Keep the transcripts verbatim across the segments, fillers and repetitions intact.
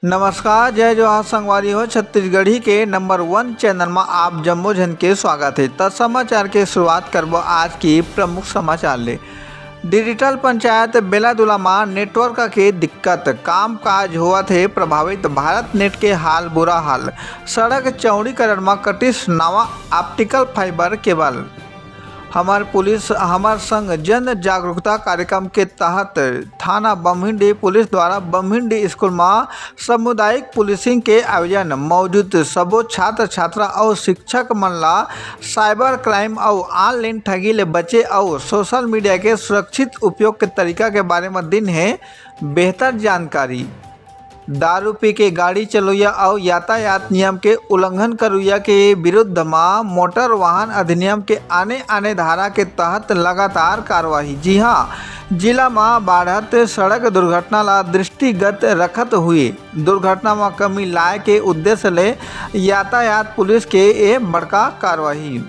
नमस्कार, जय जोहार संगवारी हो। छत्तीसगढ़ी के नंबर वन चैनल म आप जम्मो झन के स्वागत हे। त समाचार के शुरुआत करबो आज की प्रमुख समाचार ले। डिजिटल पंचायत बेलादुला म नेटवर्क के दिक्कत, काम काज होवत हे प्रभावित, भारत नेट के हाल बुरा हाल। सड़क चौड़ीकरण म कटिस नवा ऑप्टिकल फाइबर केबल। हमर पुलिस हमर संग जन जागरूकता कार्यक्रम के तहत थाना बम्हिनडी पुलिस द्वारा बम्हिनडी स्कूल म सामुदायिक पुलिसिंग के आयोजन। मौजूद सबो छात्र छात्रा अउ शिक्षक मन ला साइबर क्राइम अउ ऑनलाइन ठगी ले बचे अउ सोशल मीडिया के सुरक्षित उपयोग के तरीका के बारे म दिन हे बेहतर जानकारी। दारू पी के गाड़ी चलोइया अउ यातायात नियम के उल्लंघन करोइया के विरुद्ध म मोटर वाहन अधिनियम के आने-आने धारा के तहत लगातार कार्रवाई। जी हां, जिला म बाढ़त सड़क दुर्घटना ला दृष्टिगत रखत हुए दुर्घटना म कमी लाए के उद्देश्य ले यातायात पुलिस के ए बड़का कार्रवाई।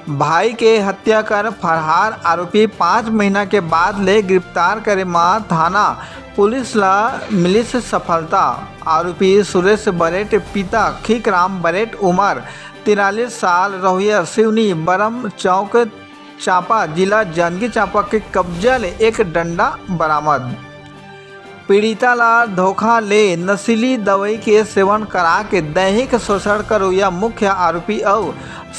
भाई के हत्या कर फरार आरोपी पाँच महीना के बाद ले गिरफ्तार करे म थाना पुलिस ला मिलिस सफलता। आरोपी सुरेश बरेट, पिता खीकराम बरेट, उमर तिरालीस साल, रहोइया सिवनी बरम चौक चांपा, जिला जांजगीर चांपा के कब्जा ले एक डंडा बरामद। पीड़िता ला धोखा ले नशीली दवाई के सेवन करा के दैहिक शोषण करोइया मुख्य आरोपी अउ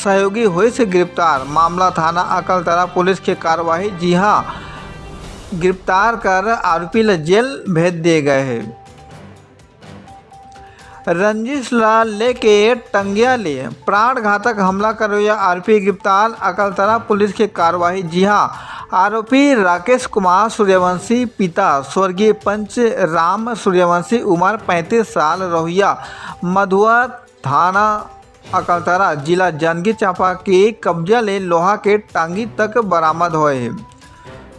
सहयोगी होइस गिरफ्तार। मामला थाना अकलतरा पुलिस के कार्रवाई, जिहां गिरफ्तार कर आरोपी ला जेल भेज दिए गए हे। रंजिश ला लेके टंगिया ले प्राण घातक हमला करोइया आरोपी गिरफ्तार, अकलतरा पुलिस के कार्रवाई। जिहां आरोपी राकेश कुमार सूर्यवंशी, पिता स्वर्गीय पंच राम सूर्यवंशी, उमर पैंतीस साल, रहोइया मधुआ थाना अकलतरा, जिला जांजगीर चांपा के कब्जा ले लोहा के टांगी तक बरामद होए हे।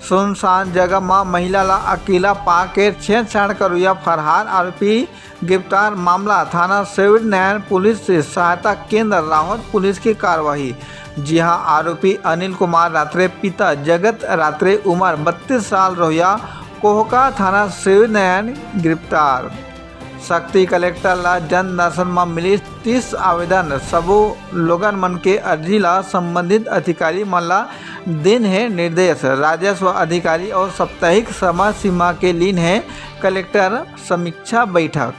सुनसान जगह म महिला ला अकेला पाके छेड़छाड़ करोइया फरार आरोपी गिरफ्तार। मामला थाना सिविल न्याय पुलिस से सहायता केंद्र राहोद पुलिस की कार्रवाई। जिहां आरोपी अनिल कुमार रात्रे, पिता जगत रात्रे, उमर बत्तीस साल, रहोइया कोहका थाना सिविल न्याय गिरफ्तार। सक्ती, कलेक्टर ला जन दर्शन म मिलिस तीस आवेदन, सबो लोगन मन के अर्जी ला संबंधित अधिकारी मन ला देन हे निर्देश। राजस्व अधिकारी अउ साप्ताहिक समय सीमा के लीन हे कलेक्टर समीक्षा बैठक।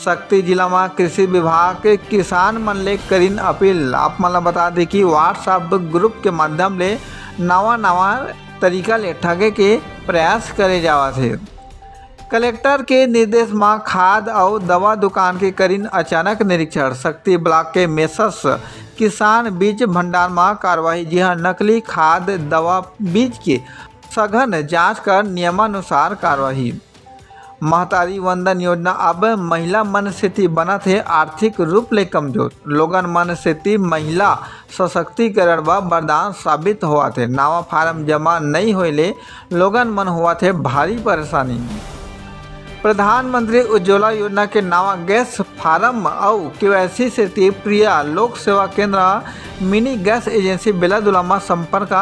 सक्ती, जिला म कृषि विभाग के किसान मन ले करिन अपील। आप मन ला बता दे कि WhatsApp ग्रुप के माध्यम ले नवा नवा तरीका ले ठगे के प्रयास करे जावत हे। कलेक्टर के निर्देश म खाद अउ दवा दुकान के करिन अचानक निरीक्षण। सक्ती ब्लॉक के मेसस किसान बीज भंडार म कार्रवाई, जिहां नकली खाद, दवा, बीज के सघन जांच कर नियमानुसार कार्रवाई। महतारी वंदन योजना अब महिला मन सेती बनत हे आर्थिक रूप ले कमजोर। लोगन मन सेती महिला सशक्तिकरण बर वरदान साबित होवत हे। नवा फार्म जमा नइ होए ले लोगन मन होवत हे भारी परेशानी। प्रधानमंत्री उज्ज्वला योजना के नवा गैस फार्म अउ केवाईसी सेती प्रिया लोक सेवा केंद्र मिनी गैस एजेंसी बेलादुला म संपर्क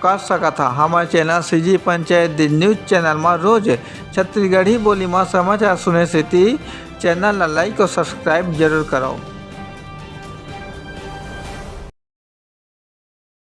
कर सकत हा। हमर channel CG panchayat news channel म रोज छत्तीसगढ़ी बोली म समाचार सुने सेती चैनल ला लाइक अउ सब्सक्राइब जरूर करव।